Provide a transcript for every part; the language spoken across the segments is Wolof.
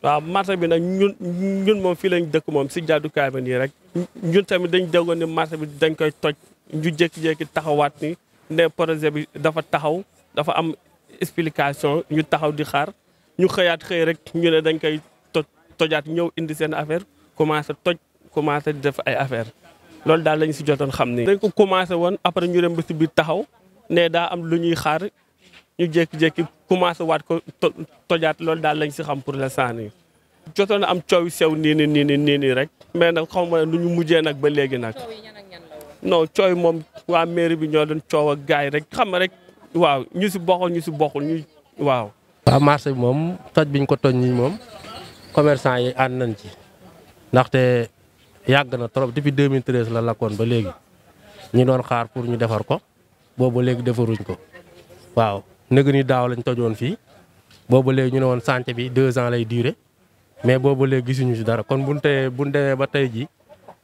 waaw marché bi nag ñun moom fii lañ dëkk moom si jàddukaay ba nii rek ñun tamit dañ déggoon ne marché bi dañ koy toj ñu jékki-jékki taxawaat ni ne projet bi dafa taxaw dafa am explication ñu taxaw di xaar ñu xëyaat xëy rek ñu ne dañ koy tojaat ñëw indi seen affaire commencé toj commencé di def ay affaire loolu daal lañu si jotoon xam ni dañ ko commencé woon après ñu dem ba si biir taxaw ne daa am lu ñuy xaar ñu jékki-jékki commencé waat ko tojaat loolu daal lañ si xam pour l'instant nii jotoon na am coow sew nii rek mais nag xaw ma nu ñu mujjee nag ba léegi nag non coow moom waa mairie bi ñoo doon coow ak gars yi rek xam nga rek waaw ñu si bokkul ñu waaw. waaw marché bi moom toj biñ ko toj nii moom commerçant yi ànd nañ ci ndaxte yàgg na trop depuis 2013 la lakkoon ba léegi ñu doon xaar pour ñu defar ko boobu léegi defaruñ ko waaw. nëgë ni daaw lañ tojoon fii boobu léegi ñu ne woon chantier bi 2 ans lay durer mais boobu léegi gisuñu si dara kon buñ demee ba tey ji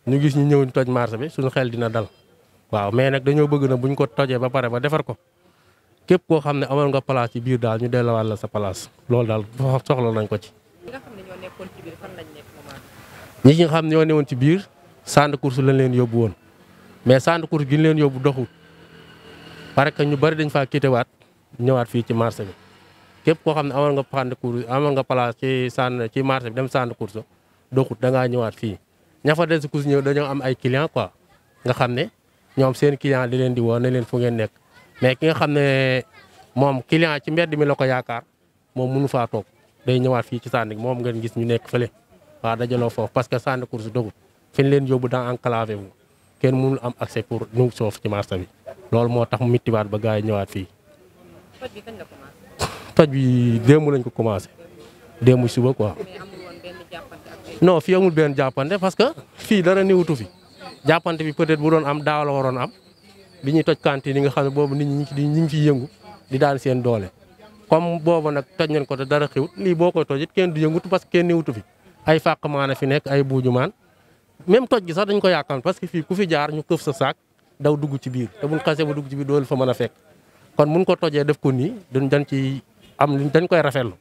ñu gis ñu ñëw toj marché bi suñu xel dina dal waaw mais nag dañoo bëgg na buñ ko tojee ba pare ba defar ko képp koo xam ne amoon nga place ci biir daal ñu delluwaat la sa place loolu daal soxla nañ ko ci. ñi nga xam ne ñoo nekkoon ci biir fan lañ nekk moment. ñi nga xam ne ñoo newoon ci biir centre de course lañ leen yóbbu woon mais centre de course gi ñu leen yóbbu doxul parce que ñu bari dañ faa quitté waat ñëwaat fii ci marché bi képp koo xam ne amoon nga centre de course amoon nga place ci marché bi dem centre de course doxut da ngaa ñëwaat fii ña fa des course ñëw dañoo am ay client quoi nga xam ne ñoom seen client di leen di woo ne leen fu ngeen nekk mais ki nga xam ne moom client ci mbedd mi la ko yaakaar moom mënu faa toog day ñëwaat fii ci centre bi moom ngeen gis ñu nekk fële waaw dajaloo foofu parce que centre de course doxut fi ñu leen yóbbu dans enclavé wu kenn mënul am accès pour ñu soof ci marché bi loolu moo tax mu mittiwaat ba gars yi ñëwaat fii. toj bi kañ la commencé. toj bi démb lañ ko commencé démb suba quoi. mais amul woon benn jàppante ak non fii amul benn jàppante parce que fii dara néewutu fi jàppante bi peut-être bu doon am daaw la waroon am bi ñuy toj cantine yi nga xam ne boobu nit ñi ñu ngi fiy yëngu di daan seen doole. comme boobu nag toj nañ ko te dara xewut lii boo koy toj it kenn du yëngutu parce que kenn néewutu fi ay fàq maana fi nekk ay buuju maan même toj gi sax dañ ko yàqal parce que fii ku fi jaar ñu këf sa saak daw dugg ci biir te buñ xasee ba dugg ci biir doolu fa mën a fekk. kon mun ko tojee def ko nii dañ ci am dañ koy rafetlu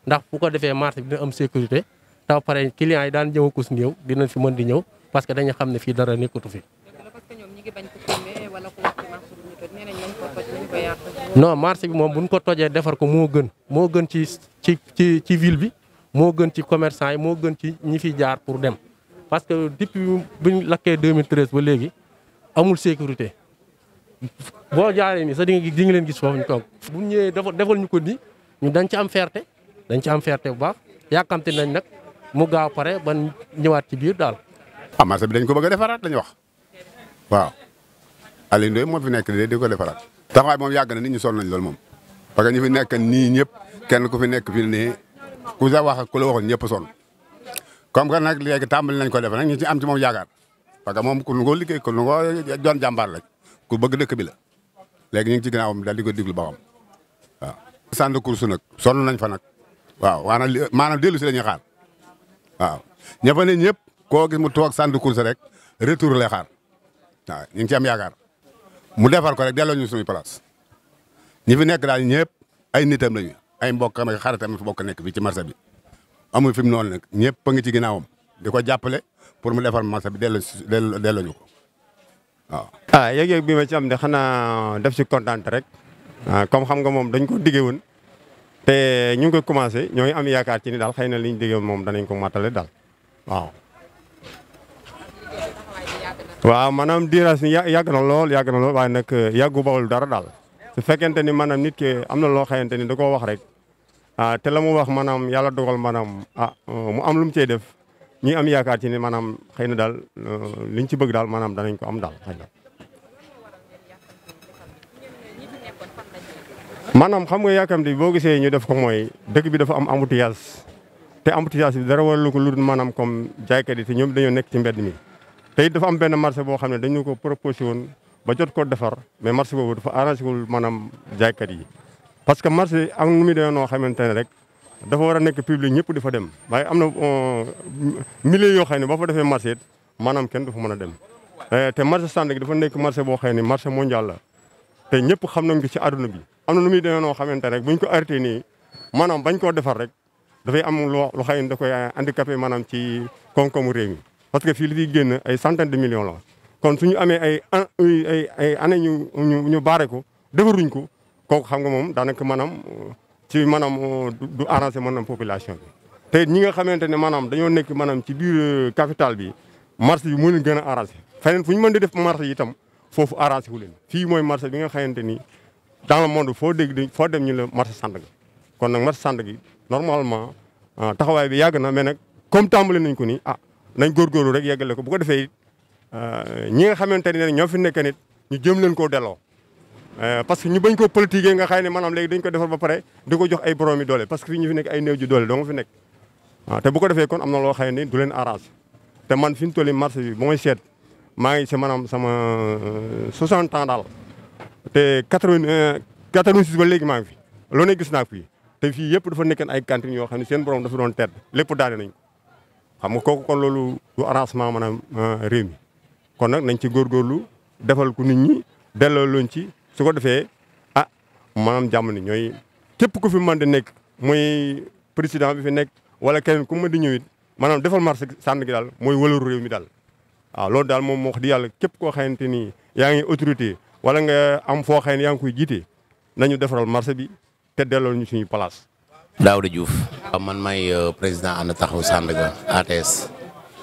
ndax bu ko defee marché bi dina am sécurité taw pare clients yi daan ñëw a kus néew dinañ fi mën di ñëw parce que dañu xam ne fii dara nekkatu fi. parce que ñoom ñi ngi bañ ko filmé wala ko wax ci marché bi ñu toj nee nañ nañ ko toj nañ ko yàq. non marché bi moom buñ ko tojee defar ko moo gën ci ville bi moo gën ci commerçant yi moo gën ci ñi fi jaar pour dem parce que depuis buñ lakkee 2013 ba léegi amul sécurité. boo jaaree nii sax di nga leen gis foofu ñu toog bu ñëwee defal ñu ko nii ñu dañ ci am fierté bu baax yàkkamte nañ nag mu gaaw pare ba ñëwaat ci biir daal. marché bi dañ ko bëgg a defaraat lañu wax waaw Aliou Ndoye moo fi nekk di ko defaraat. taxawaay moom yàgg na nit ñi sonn nañ loolu moom parce que ñi fi nekk nii ñëpp kenn ku fi nekk fii nii ku sa wax ak ku la waxoon ñëpp sonn comme que nag léegi tàmbali nañ ko def nag ñu ci am ci moom yaakaar parce que moom ku nu ko liggéey ku nu ko doon jàmbaar lañ. ku bëgg dëkk bi la léegi ñu ngi ci ginnaawam daal di ko diglu ba xam waaw. centre de course nag sonn nañ fa nag waaw maanaam dellu si la ñuy xaar waaw ña fa ne ñëpp koo gis mu toog centre de course rek retour lay xaar waaw ñu ngi ci am yaakaar mu defar ko rek delloo ñu suñu place ñi fi nekk daal ñëpp ay nitam lañu ay mbokkam ak xaritam fi bokk nekk fii ci marché bi amul fi mu noonu nag ñëpp a ngi ci ginnaawam di ko jàppale pour mu defar marché bi delloo ñu ko. waaw yëg-yëg bi ma ci am de xanaa def ci kontaan rek comme xam nga moom dañ ko diggee woon te ñu ngi koy commencé ñoo ngi am yaakaar ci ni daal xëy na li ñu diggee woon moom danañ ko matale daal waaw. waaw maanaam diiras ni yàgg na lool waaye nag yàggu bawul dara daal su fekkente ni maanaam nit ki am na loo xamante ni da koo wax rek te la mu wax maanaam yàlla dogal maanaam mu am lu mu cey def. ñi am yaakaar ci ni maanaam xëy na daal liñ ci bëgg daal maanaam danañ ko am daal xëy na maanaam xam nga yaakamti boo gisee ñu def ko mooy dëkk bi dafa am embouteillage te te embouteillage bi dara waralu ko lu dul maanaam comme jaaykat yi te ñoom dañoo nekk ci mbedd mi. te it dafa am benn marché boo xam ne dañu ko proposé woon ba jot ko defar mais marché boobu dafa arrangé wul maanaam jaaykat yi parce que marché am nu muy demee noo xamante ne rek dafa war a nekk public ñëpp di fa dem waaye am na milliers yoo xam ne boo fa defee marché it maanaam kenn du fa mën a dem. te marché Sandaga dafa nekk marché boo xam ne marché mondial la te ñëpp xam nañ ko ci àdduna bi am na nu muy demee noo xamante ne rek buñ ko arrêté nii maanaam bañ koo defar rek dafay am lu xëy da koy handicapé maanaam ci koom-koomu réew mi parce que fii li fiy génn ay centaine de millions la kon suñu amee ay année ñu baare ko defaruñ ko kooku xam nga moom daanaka maanaam ci maanaam du arrangé maanaam population bi. te ñi nga xamante ne maanaam dañoo nekk maanaam ci biir capitale bi marché bi moo leen gën a arrangé feneen fu ñu mën di def marché yi itam foofu arrangé wu leen fii mooy marché bi nga xamante ni dans le monde foo dem ñu la marché Sandaga kon nag marché Sandaga normalement taxawaay bi yàgg na mais nag comme tàmbali nañ ko nii nañ góorgóorlu rek yeggale ko bu ko defee ñi nga xamante ne ñoo fi nekk nit ñu jëm leen koo delloo parce que ñu bañ ko politiquer nga xëy ne maanaam léegi dañ ko defar ba pare di ko jox ay boroomi doole parce que fii ñu fi nekk ay néew ji doole doo nga fi nekk te bu ko defee kon am na loo xëy ne du leen arrange te man fi ñu toll marché bi ba may seet maa ngi si maanaam sama 60 ans daal te 86 ba léegi maa ngi fi loo ne gis naa ko fii te fii yëpp dafa nekkoon ay cantines yoo xam ne seen borom dafa doon tedd lépp daane nañ ko xam nga kooku kon loolu du arrangement maanaam réew mi kon nag nañ ci góorgóorlu defal ko nit ñi delloo luñ ci su ko defee maanaam jàmm ni ñooy képp ku fi mën di nekk muy président bi fi nekk wala keneen ku mën di ñëw it maanaam defal marché Sandaga daal mooy wëlaru réew mi daal waaw loolu daal moom moo wax di yàlla képp koo xamante ni yaa ngi autorité wala nga am foo xëy ne yaa ngi koy jiite nañu defaral marché bi te delloo ñu suñu place. Daouda Diouf. man may président ànd taxawu Sandaga ATS.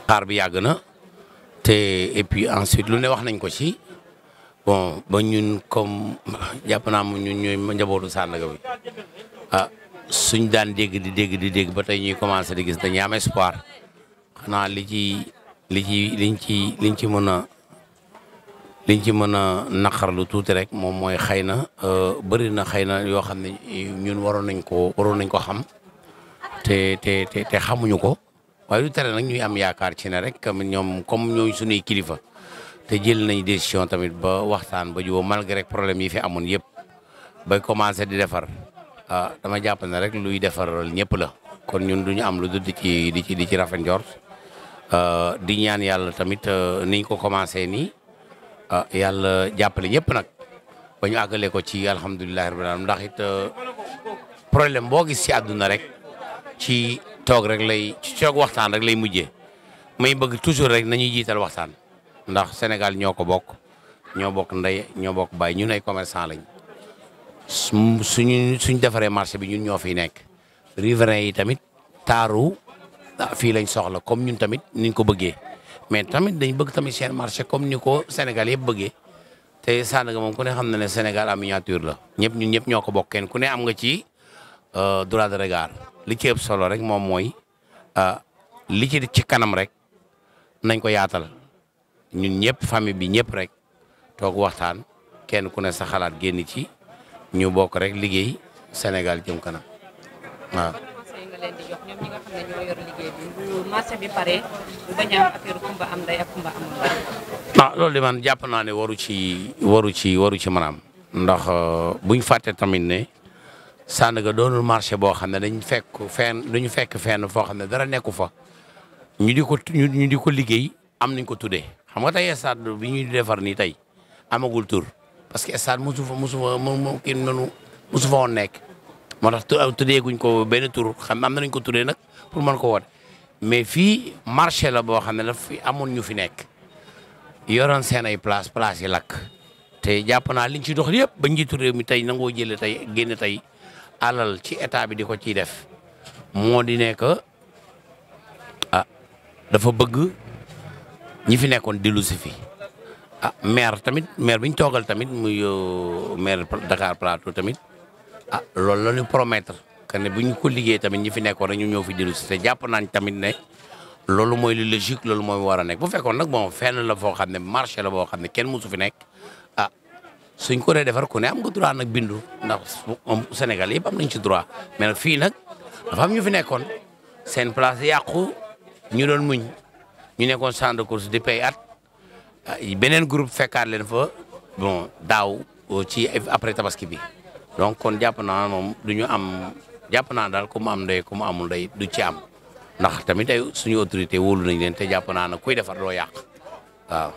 xaar bi yàgg na te et puis ensuite lu ne wax nañ ko ci bon ba ñun comme jàpp naa mu ñun ñooy njabootu Sandaga bi suñ daan dégg di dégg ba tey ñuy commencé di gis dañuy am espoir xanaa liñ ci mën a naqarlu tuuti rek moom mooy xëy na bëri na xëy na yoo xam ne ñun waroon nañ ko xam te xamuñu ko waaye du tere nag ñuy am yaakaar ci ne rek ñoom comme ñooy suñuy kilifa te jël nañ décision tamit ba waxtaan ba jubóo malgré problème yi fi amoon yëpp bay commencé di defar dama jàpp ne rek luy defaral ñëpp la kon ñun duñu am lu dul di ci rafet njort di ñaan yàlla tamit niñ ko commencé nii yàlla jàppale ñëpp nag ba ñu àggale ko ci alhamdulilah rabbil alamin ndax it problème boo gis ci àdduna rek ci toog waxtaan rek lay mujjee may bëgg toujours rek nañuy jiital waxtaan ndax Sénégal ñoo ko bokk ñoo bokk ndey ñoo bokk baay ñun ay commerçant lañ suñ defaree marché bi ñun ñoo fiy nekk riverains yi tamit taaru fii lañ soxla comme ñun tamit niñ ko bëggee mais tamit dañ bëgg tamit seen marché comme ni ko Sénégal yëpp bëggee te Sandaga moom ku ne xam na ne Sénégal en miniature la ñun ñëpp ñoo ko bokk kenn ku ne am nga ci droit de regard li ci ëpp solo rek moom mooy li ci kanam rek nañ ko yaatal ñun ñëpp famille bi ñëpp rek toog waxtaan kenn ku ne sa xalaat génn ci ñu bokk rek liggéey Sénégal jëm kanam waaw. leen di jox ñoom ñi nga xam ne ñoo yor liggéey bi bu marché bi pare bu bañ a am affaire kumba am ndey ak kumba amul ndey. loolu de man jàpp naa ne waru ci maanaam ndax buñ fàtte tamit ne Sandaga doonul marché boo xam ne dañu fekk fenn foo xam ne dara nekku fa ñu di ko liggéey am nañ ko tuddee xam nga tey stade bi ñuy defar nii tey amagul tur parce que stade mosu fa woon nekk. moo tax tuddee guñ ko benn tur xam am nañ ko tuddee nag pour mën ko woote mais fii marché la boo xam ne daf fi amoon ñu fi nekk yoroon seen ay place yi lakk te jàpp naa liñ ci dox yëpp ba njiitu réew mi tey nangoo jëlee tey génn tey alal ci état bi di ko ciy def moo di nekk dafa bëgg ñi fi nekkoon dellu si fi maire bi ñu toogal tamit muy maire Dakar Plateau tamit. loolu la ñu promettre que ne bu ñu ko liggéey tamit ñi fi nekkoon rek ñu ñëw fi dellu si te jàpp nañ tamit ne loolu mooy li logique loolu mooy war a nekk bu fekkoon nag bon fenn la foo xam ne marché la boo xam ne kenn musu fi nekk suñ ko dee defar ku ne am nga droit nag bindu ndax Sénégal yëpp am nañ ci droit mais nag fii nag dafa am ñu fi nekkoon seen place yàqu ñu doon muñ ñu nekkoon champ de course di pay at beneen groupe fekkaat leen fa bon daaw ci après tabaski bi donc kon jàpp naa moom du ñu am jàpp naa daal ku mu am ndey ku mu amul ndey du ci am ndax tamit ay suñu autorité wóolu nañ leen te jàpp naa ne kuy defar doo yàq waaw.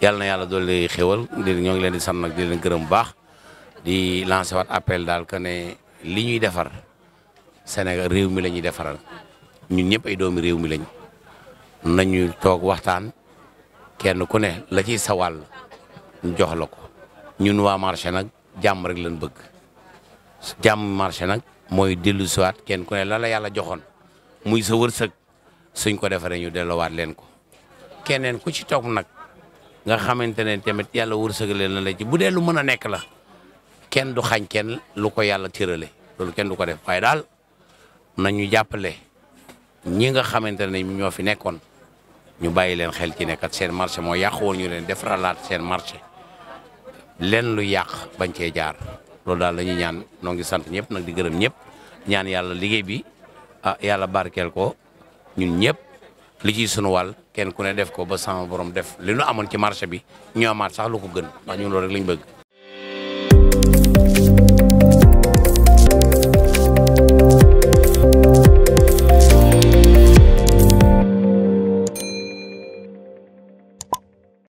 yàlla na yàlla dolli xéwal ñoo ngi leen di sant nag di leen gërëm bu baax di lancer waat appel daal que ne li ñuy defar Sénégal réew mi la ñuy defaral ñun ñëpp ay doomi réew mi lañ nañu toog waxtaan kenn ku ne la ciy sa wàll ñu jox la ko ñun waa marché nag jàmm rek lañ bëgg jàmm marché nag mooy dellu siwaat kenn ku ne la yàlla joxoon muy sa wërsëg suñ ko defaree ñu delloowaat leen ko keneen ku ci toog nag nga xamante ne tamit yàlla wërsëgalee na la ci bu dee lu mën a nekk la kenn du xañ kenn lu ko yàlla tërale loolu kenn du ko def waaye daal nañu jàppale ñi nga xamante ne ñoo fi nekkoon ñu bàyyi leen xel ci nekkat seen marché moo yàq woon ñu leen defaralaat seen marché leen lu yàq bañ cee jaar loolu daal la ñuy ñaan noo ngi sant ñëpp nag di gërëm ñëpp ñaan yàlla liggéey bi yàlla barkeel ko ñun ñëpp li ciy sunu wàll kenn ku ne def ko ba sama borom def li nu amoon ci marché bi ñu amaat sax lu ko gën ndax ñun loolu rek lañ bëgg